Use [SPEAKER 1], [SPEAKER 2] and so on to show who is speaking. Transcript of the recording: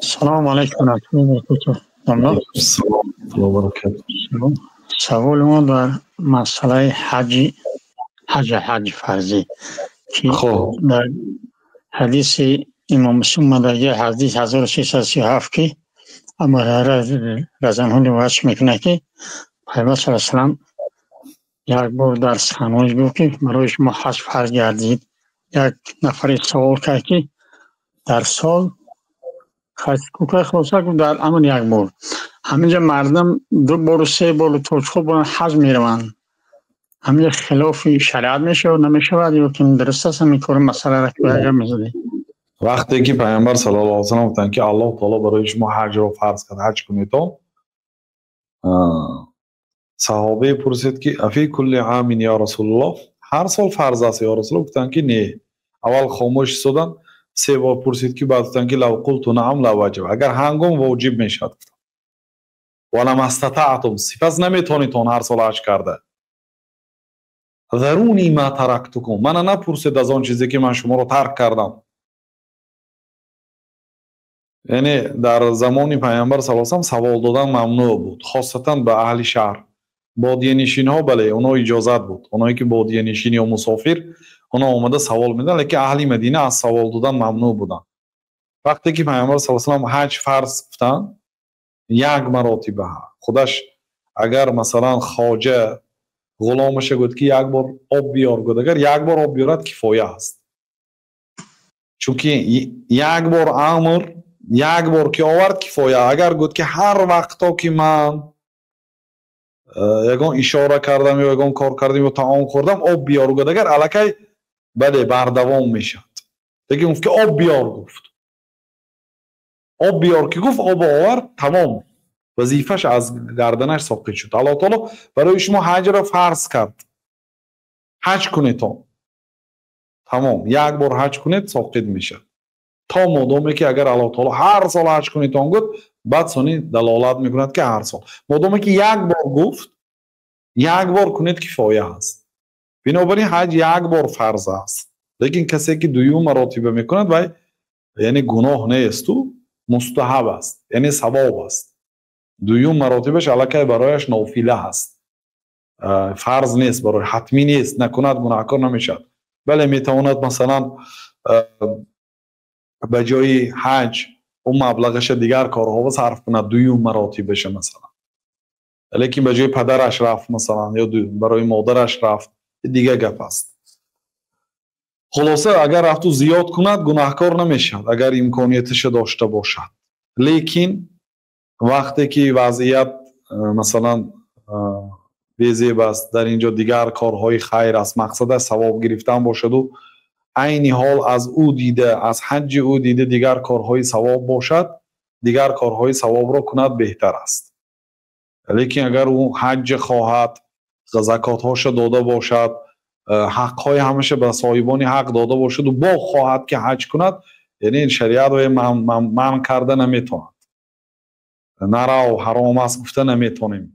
[SPEAKER 1] Салому алайкум ва раҳматуллоҳи ва баракатуҳ. Саволи мо дар масъалаи ҳаҷи ҳаҷи фарзӣ, ки дар ҳадиси имом Муслим омадагӣ, ҳадис 1637, ки Абу Ҳурайра разияллоҳу анҳу ривоят мекунад, ки Паёмбар саллаллоҳу алайҳи васаллам як бор дар суханонаш гуфт, ки барои шумо ҳаҷ фарз гардид. Як нафаре савол кард, ки дар сол ҳаҷ хулоса гуфт, дар амр як бор. Ҳаминҷо мардум ду бору се бору то чор бор ҳаҷ мераванд. Ҳаминҷо хилофи шариат мешавад, намешавад, ё ки дуруст аст ҳамин кори масъаларо ки агар мезадед?
[SPEAKER 2] Вақте ки Паёмбар саллаллоҳу алайҳи васаллам гуфтанд, ки Аллоҳ таоло барои шумо ҳаҷро фарз кард, ҳаҷ кунед, саҳобае пурсид, ки афи кулли амин ё Расулуллоҳ, ҳар сол фарз аст ё Расулуллоҳ? Гуфтанд, ки не. Аввал хомӯш истоданд, се бор пурсид, ки баъд гуфтанд, ки лав қулту наам ла ваҷаб, агар ҳангом воҷиб мешавад. Гуфтанд ва ламастатаътум, сипас наметавонед он ҳар сол ҳаҷ карда. Заруни ма тарактукум, мана напурсед аз он чизе, ки ман шуморо тарк кардам. Яъне дар замони Паёмбар саллаллоҳу алайҳи васаллам савол додан мамнӯъ буд, хосатан ба аҳли шаҳр. Бодиянишинҳо бале, онҳо иҷозат буд, оное ки бодиянишин ё мусофир, онҳо омада савол медоданд, лекин аҳли Мадина аз савол додан мамнӯъ буданд. Вақте ки Паёмбар саллаллоҳу алайҳи васаллам ҳаҷ фарз гуфтанд, як маротиба худаш агар масалан хоҷа ғуломаша гуфт, ки як бор об биёр, гуфт, агар як бор об биёрад, кифоя аст, чунки як бор амр, як бор ки овард, кифоя. Агар гуфт, ки ҳар вақто ки ман ягон ишора кардам ё ягон кор кардам ё таом хӯрдам, об биёр гуфт, агар аллакай бале бардавом мешавад. Лекин гуфт, ки об биёр, гуфт, об биёр ки гуфт, об овард, тамом, вазифаш аз гарданаш соқит шуд. Аллоҳ таоло барои шумо ҳаҷро фарз кард, ҳаҷ кунедон, тамом, як бор ҳаҷ кунед, соқит мешавад. То модоме ки агар Аллоҳ таоло ҳар сол ҳаҷ кунедон гуфт, баъд сони далолат мекунад, ки ҳар сол. Модоме ки як бор гуфт, як бор кунед, кифоя аст. Бинобар ин ҳаҷ як бор фарз аст, лекин касе ки дуюм маротиба мекунад, вай яъне гуноҳ несту, мустаҳаб аст, яъне савоб аст. Дуюм маротибаш аллакай барояш нофила аст, фарз нест, барои ҳатмӣ нест, накунад гунаҳкор намешавад. Бале, метавонад масалан ба ҷои ҳаҷ ӯ маблағаша дигар корҳо сарф кунад дуюм маротибаша масалан, лекин ба ҷои падараш рафт масалан ё барои модараш рафт, дигар гап аст. Хулоса, агар рафту зиёд кунад, гунаҳкор намешавад, агар имконияташа дошта бошад. Лекин вақте ки вазъият масалан безеб аст, дар ин ҷо дигар корҳои хайр аст, мақсадаш савоб гирифтан бошаду айни ҳол аз ӯ дида, аз ҳаҷҷи ӯ дида дигар корҳои савоб бошад, дигар корҳои савобро кунад беҳтар аст. Лекин агар ӯ ҳаҷҷ хоҳад, закотҳоша дода бошад, ҳаққҳои ҳамаша ба соҳибони ҳақ дода бошаду бо хоҳад, ки ҳаҷ кунад, яъне шариат манъ карда наметавонад, нарав, ҳаром аст гуфта наметавонем.